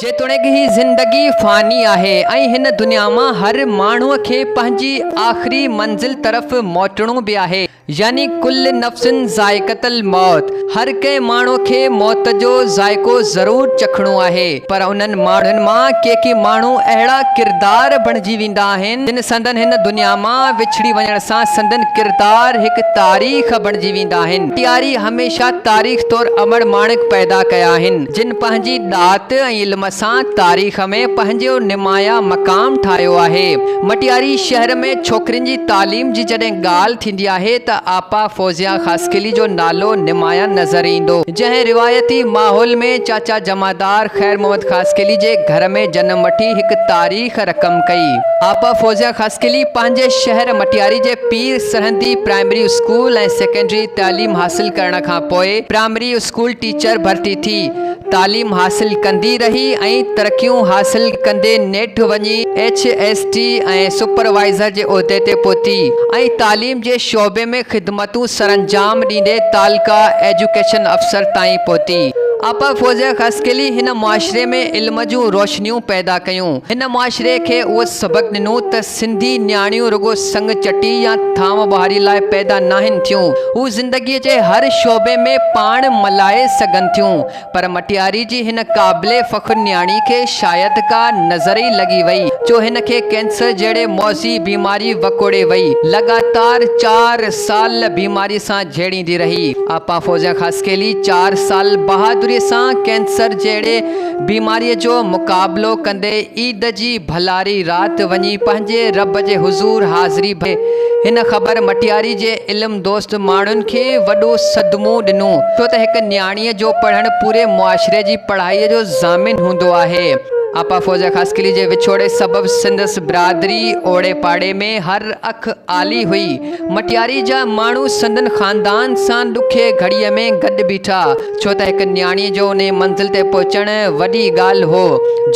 جيتوڻيڪ هي زندگي فاني آهي ۽ هن دنيا مان هر ماڻهوء کي پنهنجي آخري منزل طرف موٽڻو به آهي يعني ڪل نفس ذائقة الموت هر ڪنهن ماڻهوء کي موت جو ذائقو ضرور چکڻو آهي پر انهن ماڻهن مان ڪي ڪي ماڻهو اهڙا ڪردار بڻجي ويندا آهن جن سندن هن دنيا مان وڇڙي وڃڻ سان سندن ڪردار هڪ تاريخ بڻجي ويندا آهن. ٽياري هميشه تاريخ طور امڙ ماڻڪ پيدا ڪيا آهن. جن پنهنجي ڏات ۽ علم سان تاريخ ۾ پنهنجو نمايان مقام ٺاهيو آهي. مٽياري شهر ۾ ڇوڪرين جي تعليم جي جڏهن ڳالهه ٿيندي آهي ته آپا فوزيا خاصخيلي جو نالو نمايان نظر ايندو، جنهن روايتي ماحول ۾ چاچا جمعدار خير محمد خاصخيلي جي گهر ۾ جنم وٺي هڪ تاريخ رقم ڪئي. آپا فوزيا خاصخيلي پنهنجي شهر مٽياري جي پير سرهندي پرائمري اسڪول ۽ سيڪنڊري تعليم حاصل ڪرڻ کان پوء پرائمري اسڪول ٽيچر ڀرتي ٿي، تعليم حاصل ڪندي رهي ۽ ترقيون حاصل ڪندي نيٺ وڃي ايڇ ايس ٽي ۽ سپروائيزر جي عهدي تي پهتي ۽ تعليم جي شعبي ۾ خدمتون سرانجام ڏيندي تعلقه ايجوڪيشن افسر تائين پهتي. آپا فوزيه خاصخيلي هن معاشري ۾ علم جون روشنيون پيدا ڪيون. هن معاشري کي اهو سبق ڏنو ته سنڌي نياڻيون رڳو سڱ چٽي يا ٿانو ٻهاري لاء پيدا ناهن ٿيون، هو زندگيء جي هر شعبي ۾ پاڻ ملهائي سگهن ٿيون، پر مٽياري جي هن قابل فخر نياڻي کي شايد ڪا نظر ئي لڳي وئي، جو هن کي ڪينسر جهڙي موذي بيماري وڪوڙي وئي، لڳاتار چار سال بيماري سان جهيڙيندي رهي. آپا فوزيا خاصخيلي چار سال بهادريء سان ڪينسر جهڙي بيماريء جو مقابلو ڪندي عيد جي ڀلاري رات وڃي پنهنجي رب جي حضور حاضري ڀري. هن خبر مٽياري جي علم دوست ماڻهن کي وڏو صدمو ڏنو، ڇو ته هڪ نياڻيء جو پڙهڻ پوري معاشري جي پڙهائيء جو ضامن هوندو آهي. آپا فوزيه خاصخيلي جي وڇوڙي سبب سندس برادري، اوڙي پاڙي ۾ هر اک آلي هئي. مٽياري جا ماڻهو سندن خاندان سان ڏکي گهڙيء ۾ گڏ بيٺا. ڇو ته هڪ نياڻيء جو انهيء منزل تي پهچڻ وڏي ڳالهه هو.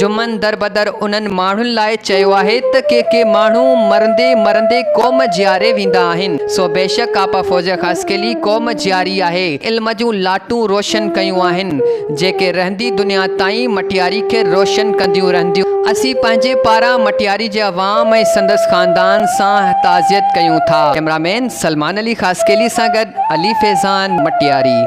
جمن دربدر انهن ماڻهن لاء چيو آهي ته ڪي ڪي ماڻهو مرندي مرندي قوم جياري ويندا آهن. سو بيشڪ آپا فوزيه خاصخيلي قوم جياري آهي. علم جون لاٽون روشن ڪيون آهن، جيڪي رهندي دنيا تائين مٽياري کي روشن ڪنديون رهنديون. اسين پنهنجي پاران مٽياري جي عوام ۽ سندس خاندان سان تعزيت ڪيون ٿا. ڪئميرا مين سلمان علي خاصخيلي سان گڏ علي فيضان مٽياري.